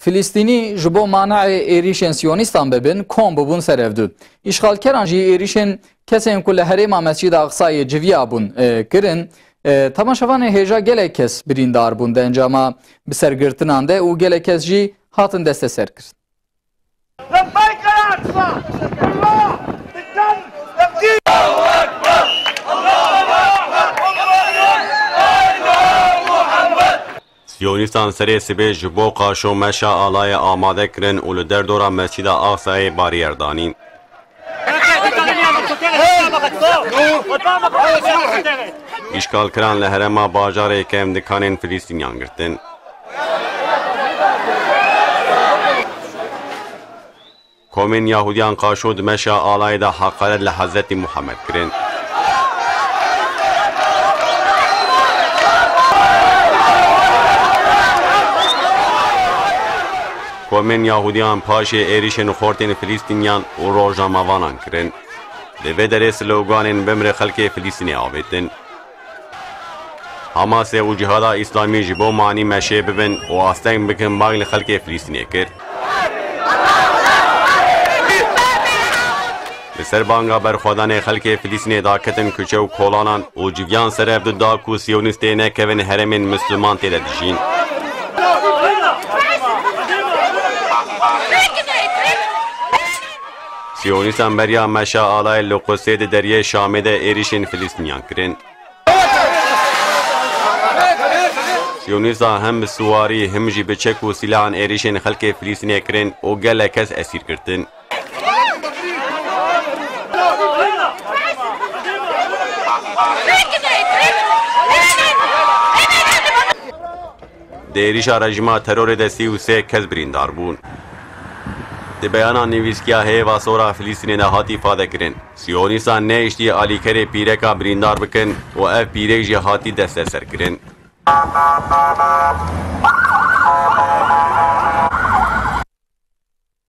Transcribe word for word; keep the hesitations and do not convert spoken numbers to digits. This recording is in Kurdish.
Filistînî ji bo manayê êrîşên Siyonîstan bibin, kom bûbûn ser ev du. Îşxalkeran jî êrîşên kesên ku li herêma Mescîda Aqsayê civiyabûn, e, kirin. E, temaşevanên hêja gelek kes birîndar bûn di encama bisergirtinan de û gelek kes jî hatin desteserkirin. لبيك يا أقصى. الله بالدم. تبديل. Siyonîstan serê sibê ji bo qaşo meşa alayê amade kirin û li derdora Mescîda Aqsayê barîyer danîn. Îşgalkiran li herêma bajarê kevn dikanên Filistîniyan girtin. Komên Yahudiyan qaşo di meşa alayê de heqaret li Hezretî Muhammed kirin. Komên Yahudiyan paşê êrîşên xortên Filistîniyan û rojnamevanan kirin. Li vê derê sloganên "Bimre xelkê Filistînê" avêtin. Hamasê û Cihada Îslamî ji bo manî meşê bibin û asteng bikin bang li xelkê Filistînê kir. Li ser banga berxwedanê xelkê Filistînê daketin kuçe û kolanan û civiyan ser ev du da ku Siyonîstê nekevin herêmên Misliman tê de dijîn. Siyonîstan beriya meşa alayê li Qudsê di deriyê Şamê de êrîşên Filistîniyan kirin. Siyonîstan hem bi siwarî, hem jî bi çek û sîlahan êrîşên xelkê Filistînê kirin û gelek kes esîr girtin. Di êrîşa rejîma terorê de sî û sê kes birîndar bûn. Di beyana nivîskiya Hêva Sor a Filistînê de hatî îfadekirin, Siyonîstan nehiştî alîkerê pîreka birîndar bikin û ev pîrek jî hatî desteserkirin.